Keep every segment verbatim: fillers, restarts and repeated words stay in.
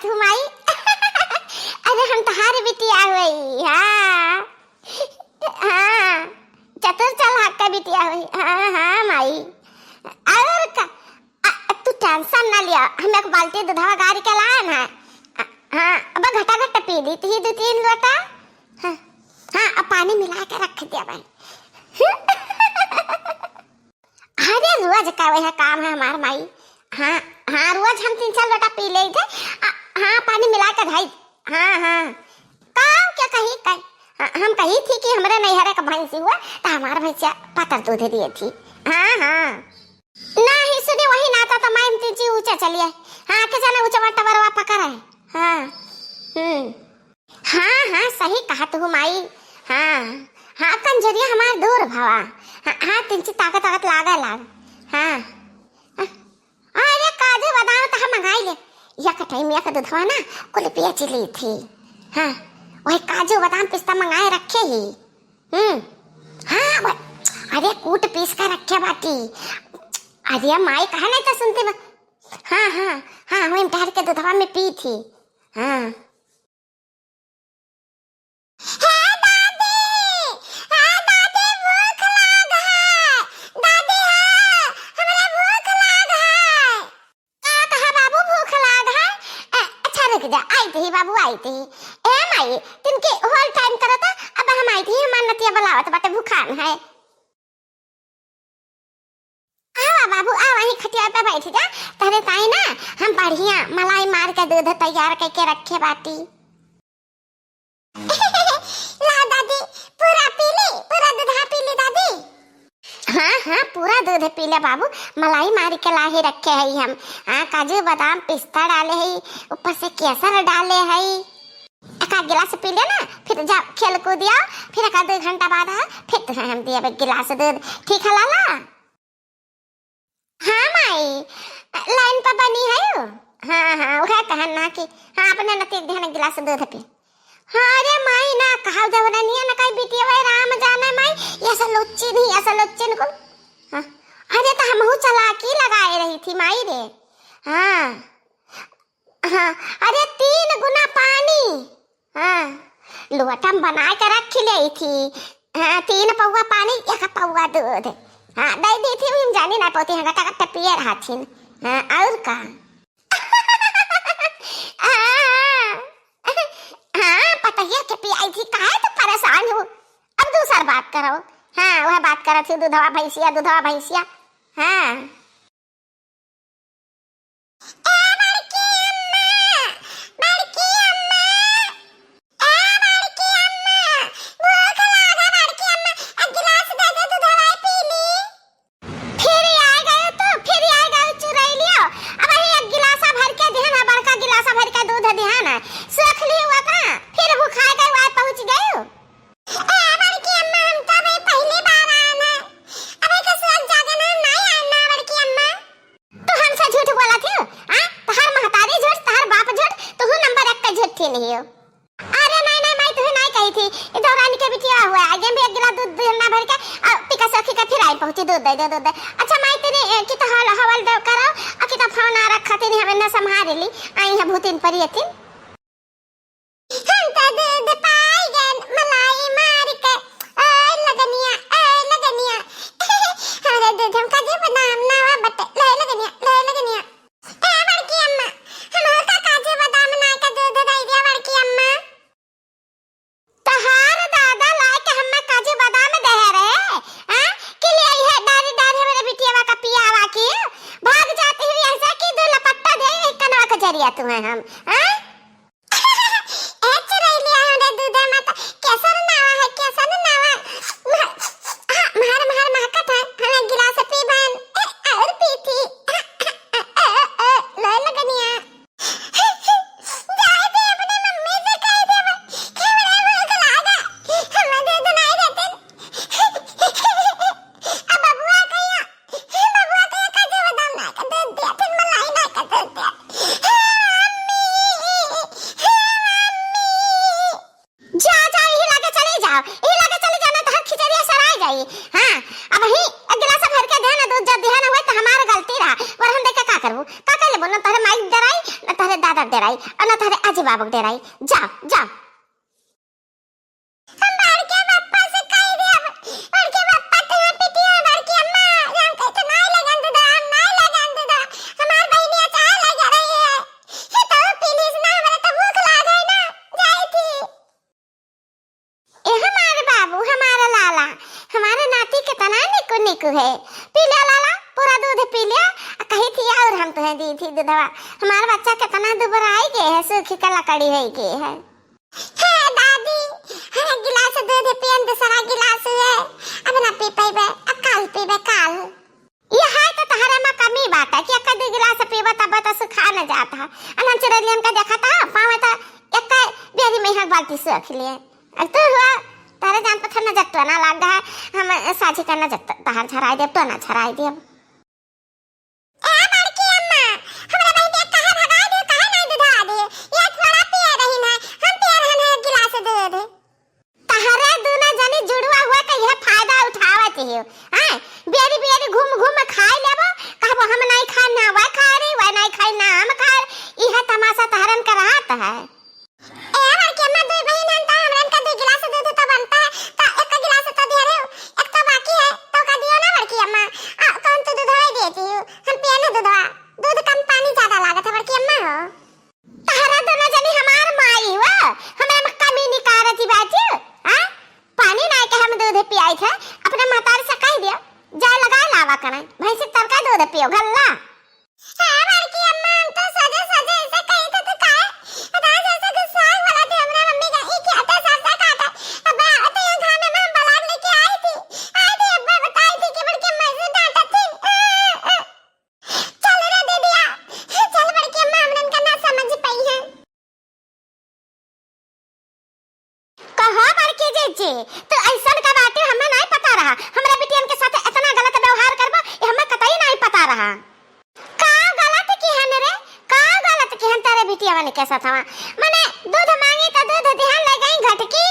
तू माई? अरे हम तोहार बिटिया होई, हाँ। हाँ, चतुर चालाक कै बिटिया होई। हाँ, हाँ, माई। और का? अ, तू tension ना लिया, हम एक बाल्टी दूधवा गारी के लाएन है। अ, हाँ, अब घटा घटा पी ली थी दो तीन लोटा। हाँ, हाँ, अब पानी मिला के रख दिया भाई। अरे रोज का वह काम है हमार माई। हाँ, हाँ, रोज हम तीन चार लोटा पी लेई थे। आ, हाँ, पानी मिला के धई। हाँ, हाँ। काम क्या कही, कही? हाँ, हम कही थी कि हमरे नैहरे का भैंसी हुआ, तो हमार भैंसिया पातर दूध दिए थी। हाँ, हाँ। नाही सुनी, वही नाता तो माई तीन ची ऊंचा चलिए। हाँ, के जाने ऊंचा टवरवा पकड़ है। हाँ, हम्म। हाँ, हाँ, सही कहा तू माई। हाँ, हाँ, कमजोरिया हमार दूर भवा। हाँ, हाँ, तिनची ताकत, ताकत लागे लाग। हाँ। अरे, काजू बादाम तो हम मंगाई ले। एक टाइम एक दूधवा ना, कुल पिया चिली थी। हाँ, वही काजू बादाम पिस्ता मंगाए रखे ही। हम्म, हाँ, वह, अरे, कूट पीस कर रखे बाटी। अरे, माई कहा नहीं तो सुनती बा। हाँ, हाँ, हाँ, वही डाल के दूधवा में पी थी। हाँ। हे दादी, हे दादी, भूख लाग है। दादी, हाँ, हमरा भूख लाग है। का कहा बाबू, भूख लाग है? अ, अच्छा रुक जा, आई थी बाबू, आई थी। ए माई, तिनके होल टाइम करता, अब हम आई थी, हमार नतिया बुलावत बाटे, भूखान है। आवा बाबू, आवा, वहीं खटिया पे बैठ जा। तहरे ताई ना हम बढ़िया मलाई मार के दूध तैयार करके रखे बाटी। ला दादी, पूरा पी ली, पूरा दूधा पी ली दादी। हाँ, हाँ, पूरा दूध पी ले बाबू, मलाई मार के लाही रखे है हम। हाँ, काजू, बादाम, पिस्ता डाले है, ऊपर से केसर डाले है। एक आध गिलास पी लेना, फिर जा खेल कूद आओ, फिर एक आध दो घंटा बाद आ, फिर तुम्हें हम दिए एक गिलास दूध। ठीक है लाला? हाँ माई, लाइन पर बनी है। हाँ, हाँ, वह कहन ना कि हाँ, अपने नती एक ध्यान गिलास दूध पी। हाँ, अरे माई ना, कहा जवरनिया ना कहीं बिटिया भाई राम जाने माई, ये ऐसा लुच्ची नहीं, ऐसा लुच्ची को। हाँ, अरे तो हमहू चालाकी लगाए रही थी माई रे। हाँ, हाँ, अरे तीन गुना पानी। हाँ, लोटा में बना के रख ले थी। हाँ, तीन पौवा पानी, एक पौवा दूध। हाँ, दे दी थी, हम जानी ना पोती, हम गटा गटा पिए रहथिन। हाँ, और का? हाँ, हाँ, पतहिया के पियाई थी, काहे तो परेशान हो? अब दूसर बात करो। हाँ, वह बात करत थी, दूधवा भैंसिया, दूधवा भैंसिया। हाँ। ए बड़की अम्मा, बड़की अम्मा, ए बड़की अम्मा, भूख लागा बड़की अम्मा, एक गिलास दे दे, दूधवा पी ली। फिर आ गयो तू, फिर आ गयो चुरैलियो। अब यही एक गिलासा भर के दिहन है, बड़का गिलासा भर के दूध दिहन है। सोख ली हुआ का? फिर भुखा गयो, आए पहुँच गयो। ए बड़की अम्मा, हम तो अबे पहली बार आए ना। अबे के सोच जागे ना, नहीं आए ना बड़की अम्मा। तू हमसे झूठ बोला थी, हाँ? तहार महतारी झूठ, तहार बाप झूठ, तू नंबर एक का झूठ थी नहीं हो। अरे नहीं, नहीं माई, तू नहीं कही थी। ई दौरान के बिटिया हुआ, आगे भी एक गिलास दूध दे ना भर के, आ, टिका सखी का फिर आई पहुँची, दूध दे दे, दूध दे। अच्छा माई, तेरी, ए, कि तो हवल, हवल दे करो, आ, कि तो फोन आ रखा, तेरी हमें न संभाल ली, आई है भूतिन परियतिन। हम तो दूध पाई गन मलाई मार के, ओए लगनिया, ओए लगनिया। हमरे दूध हम काजू बादाम नावा बटे, ले लगनिया, ले लगनिया। ए बड़की अम्मा, हम का काजू बादाम ना के दूध दे दिया बड़की अम्मा। तहार दादा लाए के हम्मा काजू बादाम दे रहे, हाँ? कि ले आई है डारी डारी हमरे बिटियावा का पियावा की। भाग जाती हुई ऐसा कि दो लपट्टा दे एक कनवा के जरिया तुम्हें हम, हाँ? ए चुरैलिया, हमरे दूधे में तो केसर नावा है, केसर नावा। म्ह-, हाँ, म्हार, म्हार महकत है, हम एक गिलास पीबन। ए, और पी थी। ए, ए, ए, ए, लो लगनिया। जाए दे, अपने मम्मी से कह दे, कि हमरे भूख लागा, हमें दूध नहीं देते। अब बबुआ कहिया, बबुआ कहिया काजू बादाम ना के दूध दिया, फिर मलाई ना के दूध दिया। हे अम्मी, दादा डेराई, अउर ना तोहरे अजी बाबू के डेराई। जाओ, जाओ। हम बड़के पप्पा से कहि देब, बड़के पप्पा तुम्हें पिटिया, बड़की अम्मा, हम कहे तो नाई लगन दे दो, हम नाई लगन दे दो, हमार बहिनिया चाय लगे रही है, ये तो पीलीस ना, हमरा तो भूख लागे ना, जाई थी। ए हमारे बाबू, हमारे लाला, हमारे नाती कितना निकु निकु है। पी लिया लाला, पूरा दूध पी लिया। आ कही थी और हम तुम्हें दी थी दूधवा। हमारा बच्चा कितना दुबराई गए है, सूखी का लकड़ी हो गए है। हे दादी, हे गिलास दूध पियन, दूसरा गिलास है। अब ना पी पइबे, आ काल पीबे, काल। ये है तो तहरे में कमी बात है कि एक दो गिलास पीबे तब तो सुखा न जात है। अनन चिरैलियन का देखा था, पावे तो एक बेरी में ही बाल्टी सूख लिए। अब तू हुआ, तारे जान पर नजर टोना लाग है, हम साझी का नजर तहार झराई देब, टोना झराई देब। ए बड़की अम्मा, हमरा बहिन के कहाँ भगाई दे, कहाँ नहीं दूध आ दे? ये थोड़ा पिए रही ना, हम पिए रहन है एक गिलास दूध। तहरे दूनो जनी जुड़वा हुआ के यह फायदा उठावत हियो। हैं? बेरी बेरी घूम घूम खाई लेबो, कहबो हम नहीं खाए ना वह खा रही, वह नहीं खाई ना हम खा रही। यह तमाशा तहरन का रहत है। ए बड़की अम्मा, दुई बहिन हन त हमरन का दुई गिलास दूध तो बनता है, त एक गिलास तो दे रहे हो, एक तो बाकी है, तो का दियो ना बड़की अम्मा। आ, कौन तू दूध दे देती हो? हम पिए ना दूधवा, दूध कम पानी ज्यादा लागत है बड़की अम्मा हो। तहरा दोनों जनी हमार माई हो, हमरा में कमी निकारती बाटी, हाँ? पानी ना के हम दूध पियाई थे, अपने महतारी से कह दिया, जा लगा लावा करें, भैंसी तब का दूध पियो, घल्ला। हाँ, बड़की अम्मा, हम तो सजे सजे ऐसे कही थे तो काहे? राज ऐसे गुस्सा वाला थे हमरा मम्मी का, ई क्या तो सर से काटा। अब तो ये घर में हम बलार लेके आई थी, आई थी, अब्बा बताई थी कि बड़की अम्मा ऐसे डांटा थी। चल रे दीदिया, चल बड़की अम्मा, हमरन का ना समझ पाई है। कहो बड़की जीजी, तू ऐसन का बाटे हमें नहीं पता रहा। हमरा बिटियन के साथ इतना गलत व्यवहार करबो, ये हमें कतई नहीं पता रहा। का गलत किहन रे? का गलत किहन तेरे बिटियवन के साथ हवा? मने दूध मांगी तो दूध दिहन ले गई घटकी,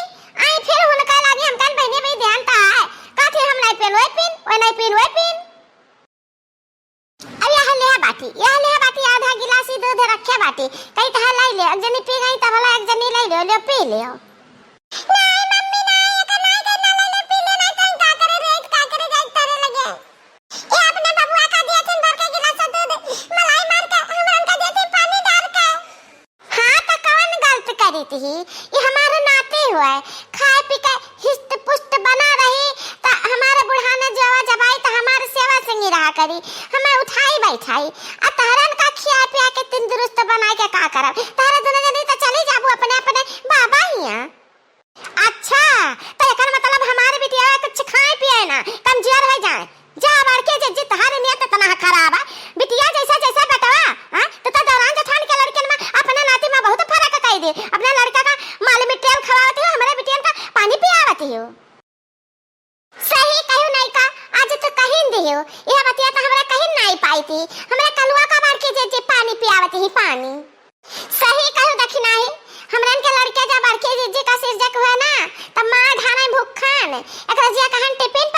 आई फिर हुनका लागी हम कल बहनी भी ध्यान ता है। का थी हम नहीं पीन, वही पीन, वह नहीं पीन, वही पीन। अब यह लेहा बाटी, यह लेहा बाटी, आधा गिलास ही दूध रखे बाटी, कही तहा लाई ले, एक जनी पी गई, तब वाला एक जनी लाई ले, ले पी ले। नहीं मम्मी, नहीं, एकर नहीं करना, लाई ले, पी ले, नहीं तो का करे रे, का करे जाए तारे लगे। ये अपने बबुआ का दिया थिन भर के गिलास दूध, मलाई मार के, हमरन का दिया थिन पानी डाल के। हाँ, त कवन गलत करी थी? ये हमारे नाते हुए, खाए पी के हिस्त पुस्त बना रही, त हमारे बुढ़ाने जेवा जबाई, त हमारे सेवा संगी रहा करी, हमें उठाई बैठाई। आ तहरन का खिया पिया के तंदुरुस्त बनाए के का करब? तहरे दोनों जनी त चली जाबू अपने अपने बाबा हियाँ। अच्छा, त एकर मतलब हमारे बिटिया कुछ खाए पिए ना, कमजोर हो जाए। जा बड़के जीजी, तहार नियत इतना खराब है। बिटिया जैसा जैसा बेटवा, हाँ, तो, तो दौरान जेठान के लड़कन में अपने नाती में बहुत फर्क कई दे। अपने लड़का का माल में तेल खवावती हो, हमारे बिटियन का पानी पियावती हो। सही कहू नहीं का, आज तो कहीं दियो। यह बतिया तो हमरा कहीं नहीं पाई थी। हमरा कलुआ का बड़के जीजी पानी पियावती ही पानी। सही कहू दखिनाही, हमरन के लड़के जब बड़के जीजी का सिरजक हुए ना, तब मार ढाने भूखन, एकरा जिया कहन टिफिन